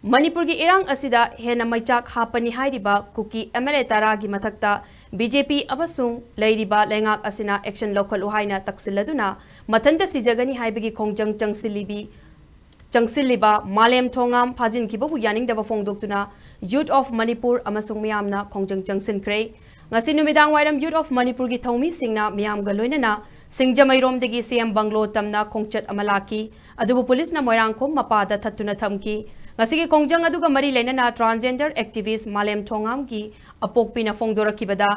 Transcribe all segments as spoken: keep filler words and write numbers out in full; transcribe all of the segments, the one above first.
ꯃꯅꯤꯄꯨꯔꯒꯤ ꯏꯔꯥꯡ ꯑꯁꯤꯗ ꯍꯦꯟꯅ ꯃꯩꯆꯥꯛ ꯍꯥꯞꯄꯅꯤ ꯍꯥꯏꯔꯤꯕ ꯀꯨꯀꯤ ꯑꯦꯝ ꯑꯦꯜ ꯑꯦ ꯇꯔꯥꯒꯤ ꯃꯊꯛꯇ ꯕꯤ ꯖꯦ ꯄꯤ ꯑꯃꯁꯨꯡ ꯂꯩꯔꯤꯕ ꯂꯩꯉꯥꯛ ꯑꯁꯤꯅ action ꯂꯧꯈꯠꯂꯨ ꯍꯥꯏꯅ ꯇꯛꯁꯤꯜꯂꯗꯨꯅ ꯃꯊꯟꯇ ꯁꯤꯖꯒꯅꯤ ꯍꯥꯏꯕꯒꯤ ꯈꯣꯡꯖꯪ ꯆꯪꯁꯤꯜꯂꯤꯕꯤ, ꯆꯪꯁꯤꯜꯂꯤꯕ ꯃꯥꯂꯦꯝ ꯊꯣꯉꯥꯝ ꯐꯥꯖꯤꯟꯈꯤꯕꯕꯨ ꯌꯥꯅꯤꯡꯗꯕ ꯐꯣꯡꯗꯣꯛꯇꯨꯅ Youth of Manipur ꯑꯃꯁꯨꯡ ꯃꯤꯌꯥꯝꯅ ꯈꯣꯡꯖꯪ ꯆꯪꯁꯤꯟꯈ꯭ꯔꯦ꯫ ꯉꯁꯤ ꯅꯨꯃꯤꯗꯥꯡ ꯋꯥꯏꯔꯝ Youth of Manipurꯒꯤ ꯊꯧꯃꯤꯁꯤꯡꯅ ꯃꯤꯌꯥꯝꯒ ꯂꯣꯏꯅꯅ ꯁꯤꯡꯖꯃꯩꯔꯣꯝꯗꯒꯤ ꯁꯤ ꯑꯦꯝ ꯕꯪꯒ꯭ꯂꯣ ꯇꯝꯅ ꯈꯣꯡꯆꯠ ꯑꯃ ꯂꯥꯛꯈꯤ꯫ ꯑꯗꯨꯕꯨ ꯄꯨꯂꯤꯁꯅ ꯃꯣꯏꯔꯥꯡꯈꯣꯝ ꯃꯄꯥꯗ ꯊꯠꯇꯨꯅ ꯊꯝꯈꯤ꯫ ꯉꯁꯤꯒꯤ ꯈꯣꯡꯖꯪ ꯑꯗꯨꯒ ꯃꯔꯤ ꯂꯩꯅꯅ transgender activist ꯃꯥꯂꯦꯝ ꯊꯣꯉꯥꯝꯒꯤ ꯑꯄꯣꯛꯄꯤꯅ ꯐꯣꯡꯗꯣꯔꯛꯈꯤꯕꯗ,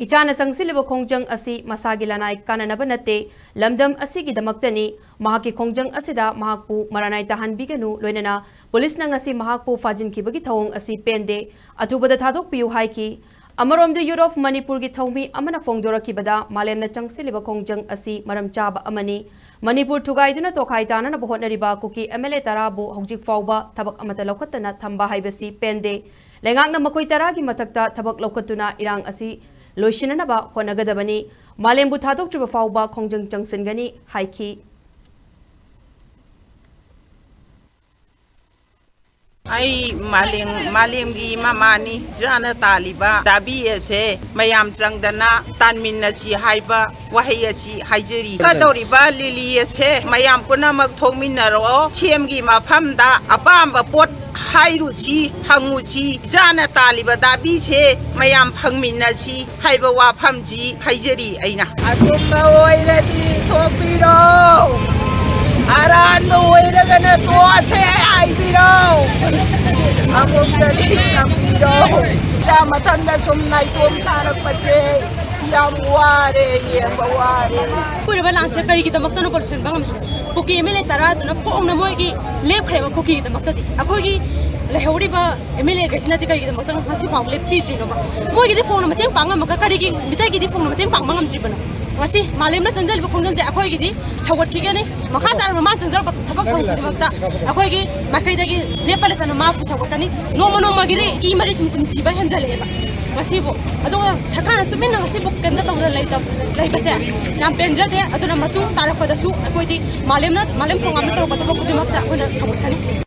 "ꯏꯆꯥꯅ ꯆꯪꯁꯤꯜꯂꯤꯕ ꯈꯣꯡꯖꯪ ꯑꯁꯤ ꯃꯁꯥꯒꯤ ꯂꯅꯥꯏ ꯀꯥꯟꯅꯅꯕ ꯅꯠꯇꯦ, ꯂꯝꯗꯝ ꯑꯁꯤꯒꯤꯗꯃꯛꯇꯅꯤ꯫ ꯃꯍꯥꯛꯀꯤ ꯈꯣꯡꯖꯪ ꯑꯁꯤꯗ ꯃꯍꯥꯛꯄꯨ ꯃꯔꯥꯅꯥꯏ ꯇꯥꯍꯟꯕꯤꯒꯅꯨ, ꯂꯣꯏꯅꯅ ꯄꯨꯂꯤꯁꯅ ꯉꯁꯤ ꯃꯍꯥꯛꯄꯨ ꯐꯥꯖꯤꯟꯈꯤꯕꯒꯤ ꯊꯧꯑꯣꯡ ꯑꯁꯤ ꯄꯦꯟꯗꯦ, ꯑꯊꯨꯕꯗ ꯊꯥꯗꯣꯛꯄꯤꯌꯨ" ꯍꯥꯏꯈꯤ꯫ ꯑꯃꯔꯣꯝꯗ Youth of Manipurꯒꯤ ꯊꯧꯃꯤ ꯑꯃꯅ ꯐꯣꯡꯗꯣꯔꯛꯈꯤꯕꯗ, ꯃꯥꯂꯦꯝꯅ ꯆꯪꯁꯤꯜꯂꯤꯕ ꯈꯣꯡꯖꯪ ꯑꯁꯤ ꯃꯔꯝ ꯆꯥꯕ ꯑꯃꯅꯤ꯫ ꯃꯅꯤꯄꯨꯔ ꯊꯨꯒꯥꯏꯗꯨꯅ ꯇꯣꯈꯥꯏ ꯇꯥꯅꯅꯕ ꯍꯣꯠꯅꯔꯤꯕ ꯀꯨꯀꯤ ꯑꯦꯝ ꯑꯦꯜ ꯑꯦ ꯇꯔꯥꯕꯨ ꯍꯧꯖꯤꯛ ꯐꯥꯎꯕ ꯊꯕꯛ ꯑꯃꯠꯇ ꯂꯧꯈꯠꯇꯅ ꯊꯝꯕ ꯍꯥꯏꯕꯁꯤ ꯄꯦꯟꯗꯦ꯫ ꯂꯩꯉꯥꯛꯅ ꯃꯈꯣꯏ ꯇꯔꯥꯒꯤ ꯃꯊꯛꯇ ꯊꯕꯛ ꯂꯧꯈꯠꯇꯨꯅ ꯏꯔꯥꯡ ꯑꯁꯤ ꯂꯣꯏꯁꯤꯟꯅꯅꯕ ꯍꯣꯠꯅꯒꯗꯕꯅꯤ꯫ ꯃꯥꯂꯦꯝꯕꯨ ꯊꯥꯗꯣꯛꯇ꯭ꯔꯤꯕ ꯐꯥꯎꯕ ꯈꯣꯡꯖꯪ ꯆꯪꯁꯤꯟꯒꯅꯤ ꯍꯥꯏꯈꯤ꯫ ꯑꯩ ꯃꯥꯂꯦꯝ, ꯃꯥꯂꯦꯝꯒꯤ ꯃꯃꯥꯅꯤ꯫ ꯏꯆꯥꯅ ꯇꯥꯜꯂꯤꯕ ꯗꯥꯕꯤ ꯑꯁꯦ ꯃꯌꯥꯝ ꯆꯪꯗꯅ ꯇꯥꯟꯃꯤꯟꯅꯁꯤ ꯍꯥꯏꯕ ꯋꯥꯍꯩ ꯑꯁꯤ ꯍꯥꯏꯖꯔꯤ꯫ ꯀꯗꯧꯔꯤꯕ ꯂꯤꯂꯤ ꯑꯁꯦ ꯃꯌꯥꯝ ꯄꯨꯝꯅꯃꯛ ꯊꯣꯛꯃꯤꯟꯅꯔꯛꯑꯣ꯫ ꯁꯤ ꯑꯦꯝꯒꯤ ꯃꯐꯝꯗ ꯑꯄꯥꯝꯕ ꯄꯣꯠ ꯍꯥꯏꯔꯨꯁꯤ, ꯍꯪꯉꯨꯁꯤ꯫ ꯏꯆꯥꯅ ꯇꯥꯜꯂꯤꯕ ꯗꯥꯕꯤꯁꯦ ꯃꯌꯥꯝ ꯐꯪꯃꯤꯟꯅꯁꯤ ꯍꯥꯏꯕ ꯋꯥꯐꯝꯁꯤ ꯍꯥꯏꯖꯔꯤ ꯑꯩꯅ꯫ ꯑꯆꯨꯝꯕ ꯑꯣꯏꯔꯗꯤ ꯊꯣꯛꯄꯤꯔꯣ, ꯑꯔꯥꯟꯕ ꯑꯣꯏꯔꯒꯅ ꯇꯣꯛꯑꯁꯦ ꯍꯥꯏꯕꯤꯔꯣ, ꯑꯃꯨꯛꯇꯗꯤ ꯇꯝꯕꯤꯔꯣ꯫ ꯏꯆꯥ ꯃꯊꯟꯗ ꯁꯨꯝ ꯅꯥꯏꯇꯣꯝ ꯇꯥꯔꯛꯄꯁꯦ ꯌꯥꯝ ꯋꯥꯔꯦ, ꯌꯦꯡꯕ ꯋꯥꯔꯦ꯫ ꯀꯨꯏꯔꯕ ꯂꯥꯟꯁꯦ ꯀꯔꯤꯒꯤꯗꯃꯛꯇꯅꯣ ꯂꯣꯏꯁꯤꯟꯕ ꯉꯝꯗ꯭ꯔꯤꯁꯦ? ꯀꯨꯀꯤ ꯑꯦꯝ ꯑꯦꯜ ꯑꯦ ꯇꯔꯥꯗꯨꯅ ꯐꯣꯡꯅ ꯃꯣꯏꯒꯤ ꯂꯦꯞꯈ꯭ꯔꯦꯕ ꯀꯨꯀꯤꯒꯤꯗꯃꯛꯇꯗꯤ꯫ ꯑꯩꯈꯣꯏꯒꯤ ꯂꯩꯍꯧꯔꯤꯕ ꯑꯦꯝ ꯑꯦꯜ ꯑꯦꯈꯩꯁꯤꯅꯗꯤ ꯀꯔꯤꯒꯤꯗꯃꯛꯇ ꯉꯁꯤ ꯐꯥꯎ ꯂꯦꯞꯄꯤꯗ꯭ꯔꯤꯅꯣꯕ? ꯃꯣꯏꯒꯤꯗꯤ ꯐꯣꯡꯅ ꯃꯇꯦꯡ ꯄꯥꯡ ꯉꯝꯃꯒ ꯀꯔꯤꯒꯤ ꯃꯤꯇꯩꯒꯤꯗꯤ ꯐꯣꯡꯅ ꯃꯇꯦꯡ ꯄꯥꯡꯕ ꯉꯝꯗ꯭ꯔꯤꯕꯅꯣ? ꯉꯁꯤ ꯃꯥꯂꯦꯝꯅ ꯆꯪꯁꯤꯜꯂꯤꯕ ꯈꯣꯡꯖꯪꯁꯦ ꯑꯩꯈꯣꯏꯒꯤꯗꯤ ꯁꯧꯒꯠꯈꯤꯒꯅꯤ꯫ ꯃꯈꯥ ꯇꯥꯅ ꯃꯃꯥ ꯆꯪꯁꯤꯜꯂꯛꯄ ꯊꯕꯛ ꯊꯧꯔꯝ ꯈꯨꯗꯤꯡꯃꯛꯇ ꯑꯩꯈꯣꯏꯒꯤ ꯃꯥꯏꯀꯩꯗꯒꯤ ꯂꯦꯞꯄ ꯂꯩꯇꯅ ꯃꯥꯕꯨ ꯁꯧꯒꯠꯀꯅꯤ꯫ ꯅꯣꯡꯃ ꯅꯣꯡꯃꯒꯤꯗꯤ ꯏ ꯃꯔꯤ ꯁꯨꯝ ꯁꯨꯝ ꯁꯤꯕ ꯍꯦꯟꯖꯜꯂꯛꯑꯦꯕ ꯃꯁꯤꯕꯨ꯫ ꯑꯗꯨꯒ ꯁꯔꯀꯥꯔꯅ ꯇꯨꯃꯤꯟꯅ ꯉꯁꯤꯕꯨ ꯀꯩꯝꯇ ꯇꯧꯗꯅ ꯂꯩꯇꯕ, ꯂꯩꯕꯁꯦ ꯌꯥꯝ ꯄꯦꯟꯖꯗꯦ꯫ ꯑꯗꯨꯅ ꯃꯇꯨꯡ ꯇꯥꯔꯛꯄꯗꯁꯨ ꯑꯩꯈꯣꯏꯗꯤ ꯃꯥꯂꯦꯝꯅ, ꯃꯥꯂꯦꯝ ꯊꯣꯡꯒꯥꯝꯅ ꯇꯧꯔꯛꯄ ꯊꯕꯛ ꯈꯨꯗꯤꯡꯃꯛꯇ ꯑꯩꯈꯣꯏꯅ ꯁꯧꯒꯠꯀꯅꯤ꯫